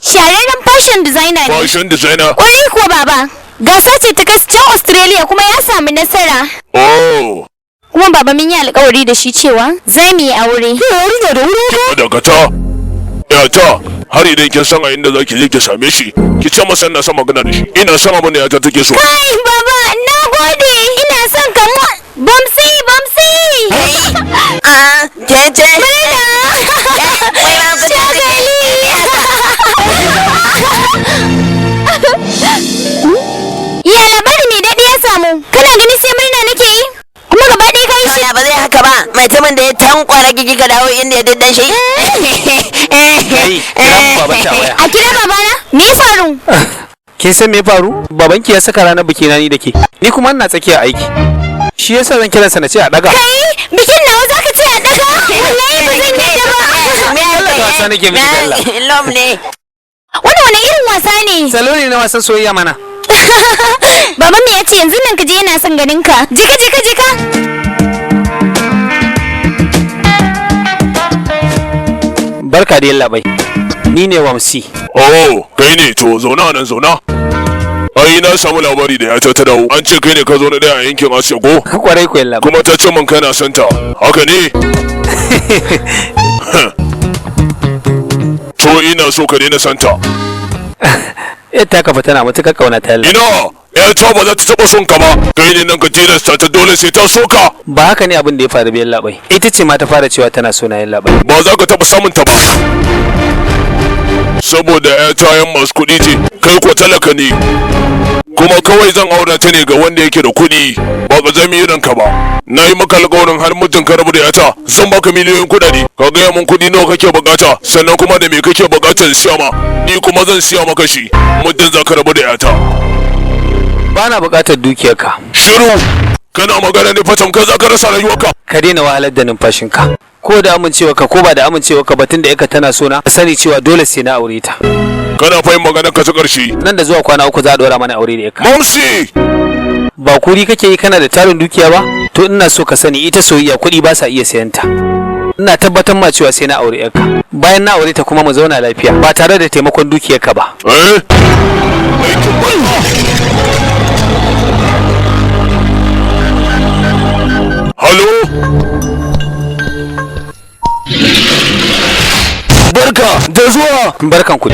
Shahararren fashion designer ne. Fashion designer? Ƙwarai kuwa, baba. Gasa ce ta kai can Australia kuma ya samu nasara. Oh. Kuma baba, mun yi alkawari da shi cewa za mu yi aure. Yarinya da wuri dakata yata, har idan kin san a inda zaki je ki same shi, ki ce masa ina son magana da shi, ina son abin da yata take so. Kai baba, na gode. Ina son ka mu. Bamsi, Bamsi. Ah, kece. Murna. Shagali. Ya labari mai daɗi ya samu. Kana gani sai murna nake yi? Kuma gaba ɗaya ka yi shi. Ba zai haka ba, mutumin da ya tankwara gigi ka dawo inda ya diddan shi. Kai, kira mu baban ta waya. A kira babana? Me ya faru? Kin san me ya faru? Babanki ya saka ranar biki na ni da ke. Ni kuma ina tsakiya aiki. Shi yasa zan kiransa na ce a daga. Kai, bikin nawa zaka ce a daga? Wallahi ba zan yadda ba. Allah, wasa nake miki, dalla. Lom ne. Wannan wani irin wasa ne? Salo ne na wasan soyayya mana. Baban mu ya ce yanzu nan ka je, yana son ganin ka. Jika, jika, jika. Barka da yallabai. Ni ne Wamsi. Oh, kai ne to, zauna nan, zauna. Ai na samu labari da yata ta dawo. An ce kai ne ka zo na daya a yankin Asiya ko? Kwarai ko, yallabai. Kuma ta ce min kana son ta. Haka ne? To ina so ka daina son ta. Ita ka fa tana matuƙar ƙauna ta, yallabai. Ina, yata ba za ta taɓa son ka ba. Kai ne nan ka tilasta ta dole sai ta so ka. Ba haka ne abin da ya faru ba, yallabai. Ita ce ma ta fara cewa tana so na, yallabai. Ba za ka taɓa samun ta ba. Saboda yata yan masu kuɗi ce, kai ko talaka ne. Kuma kawai zan aura ta ne ga wanda yake da kuɗi, ba ka zama irin ka ba. Na yi maka alƙawarin har muddin ka rabu da yata, zan baka miliyoyin kuɗaɗe. Ka gaya mun kuɗi nawa kake buƙata, sannan kuma da me kake buƙatar siya ma. Ni kuma zan siya maka shi, muddin za ka rabu da yata. Ba na buƙatar dukiyarka. Shiru! Kana magana ne fa tamkar za ka rasa rayuwarka. Ka daina wahalar da numfashinka. Ko da amincewarka ko ba da amincewarka, batun da yaka tana so na, ka sani cewa dole sai na aure ta. Kana fahim maganar ka ta ƙarshe. Nan da zuwa kwana 3 za a ɗora mana aure da yaka. Mamsi! Ba kuri kake yi kana da tarin dukiya ba? To ina so ka sani, ita soyayya kuɗi ba sa iya sayan ta. Ina tabbatar ma cewa sai na aure yarka. Bayan na aure ta kuma mu zauna lafiya ba tare da taimakon dukiyarka ba. Eh? Halo? Barka da zuwa. Barkan ku.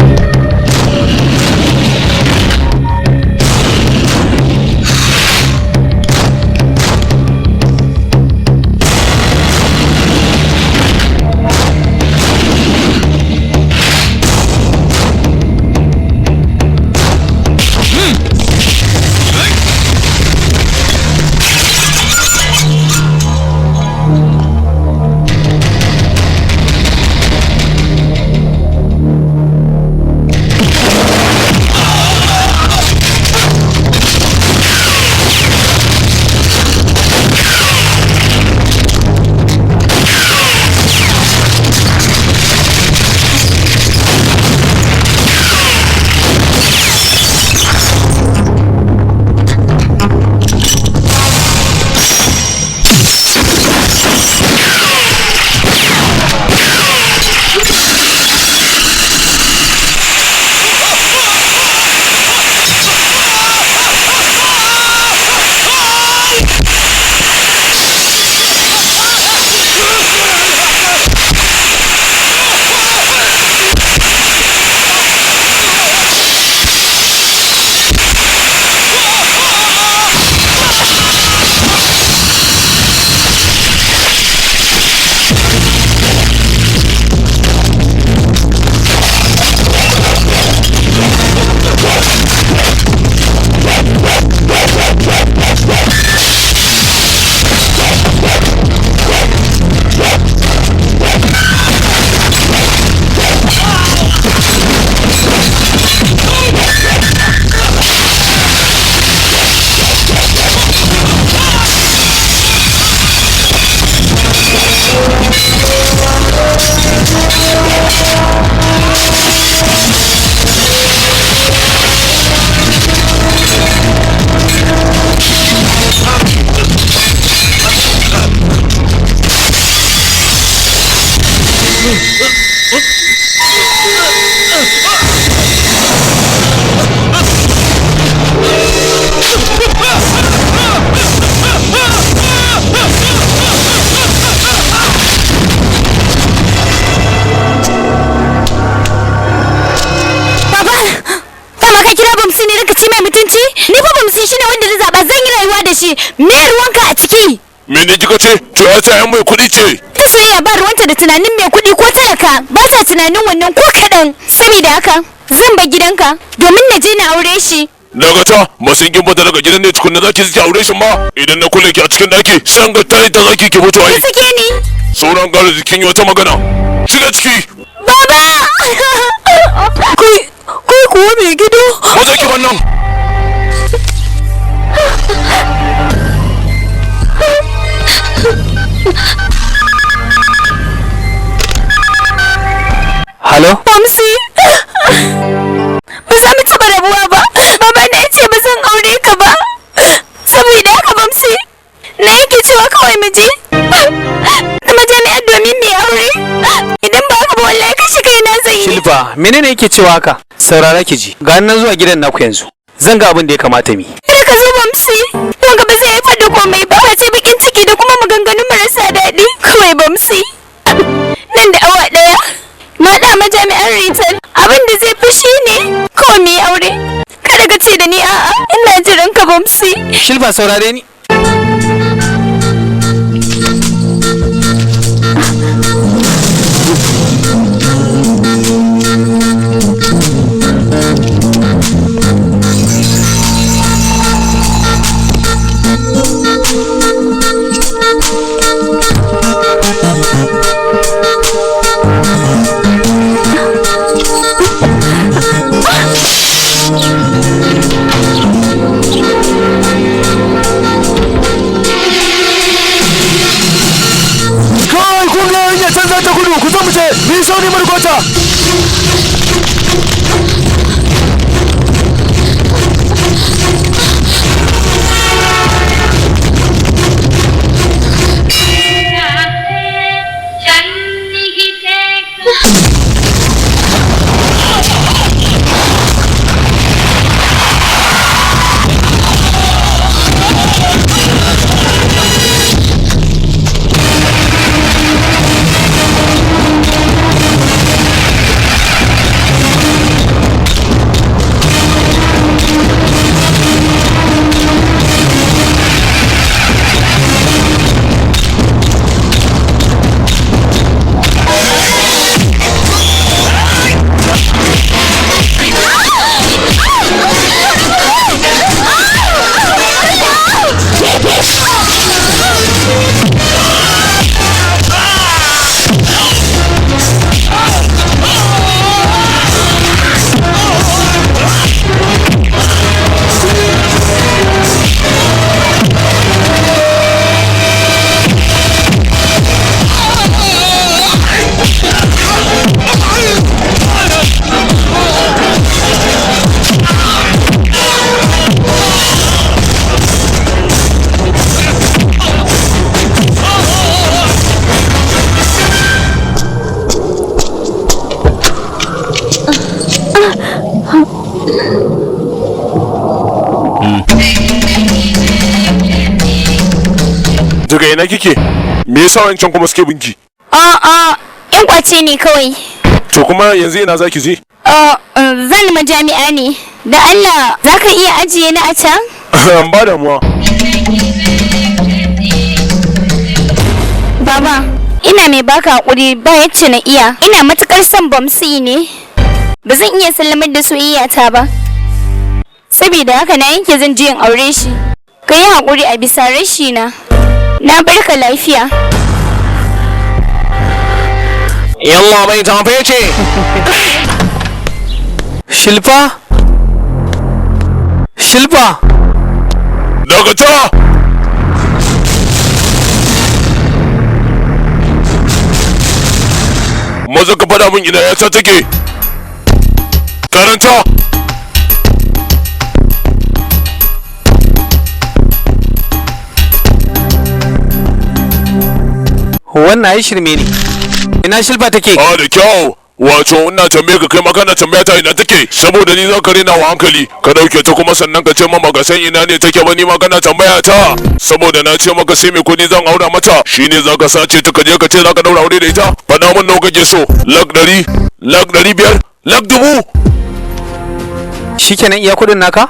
Baba, dama ka kira Bamsi ne ka ci mai mutunci? Ni fa Bamsi shine wanda na zaba, zan yi rayuwa da shi. Me ruwanka a ciki? Mene kika ce? To ya ta yan mai kuɗi ce. Ta soyayya ba ruwanta da tunanin mai kuɗi ko talaka, ba ta tunanin wannan ko kaɗan. Saboda haka, zan bar gidanka domin na je na aure shi. Dakata, ba sai kin fita daga gidan ne tukunna zaki ki aure shi ma. Idan na kulle ki a cikin daki, sai an ga tayi da zaki ki mutu ai. Ka sake ni. Sauran garo jikin yi wata magana. Shiga ciki. Baba! Kai, kai kuwa mai gida. Maza ki wannan. Halo? Bamsi! Ba za mu taɓa rabuwa ba. Baba na ce ba zan aure ka ba. Saboda haka Bamsi, na yake cewa kawai mu je. Majami'ar domin mu yi aure. Idan ba haka ba wallahi kashe kaina zan yi. Shilpa, menene yake cewa haka? Saurara ki ji. Ga nan zuwa gidan naku yanzu. Zan ga abin da ya kamata mi. Kada ka zo Bamsi. Don ka ba zai haifar da komai ba. Face bakin ciki da kuma maganganu marasa daɗi. Kawai Bamsi. Nan da awa ɗaya. Na haɗa majami'ar Rital. Abin da zai fi shi ne kawai mu yi aure. Kada ka ce da ni a'a. Ina jiran ka Bamsi. Shilpa saurare ni. Kai kun ga yarinya can za ta gudu, ku zo mu je, ni sauri mu rikota. Daga ina kike? Me yasa wancan kuma suke binki? A'a, ƴan kwace ne kawai. To kuma yanzu ina zaki je? Zan majami'a ne. Da Allah, za ka iya ajiye ni a can? Ba damuwa. Baba, ina mai baka hakuri ba yacce na iya. Ina matukar son Bamsi ne. Ba zan iya sallamar da soyayyata ba. Saboda haka na yanke zan je in aure shi. Ka yi hakuri a bisa rashi na. Na barka lafiya. Yalla bai tafe ce. Shilpa? Shilpa? Dakata! Maza ka faɗa min ina yata take. Karanta! Wannan ai shirme ne. Ina Shilpa take? A da kyau. Wato ina tambaye ka, kai ma kana tambaya ta ina take, saboda ni za ka rena wa hankali ka dauke ta, kuma sannan ka ce min baka san ina ne take ba, ni ma kana tambaya ta. Saboda na ce maka sai mai kuɗi zan aura mata, shine za ka sace ta ka je ka ce za ka daura aure da ita. Faɗa min nawa kake so: 100,000, 500,000, 100,000. Shikenan, iya kuɗin naka?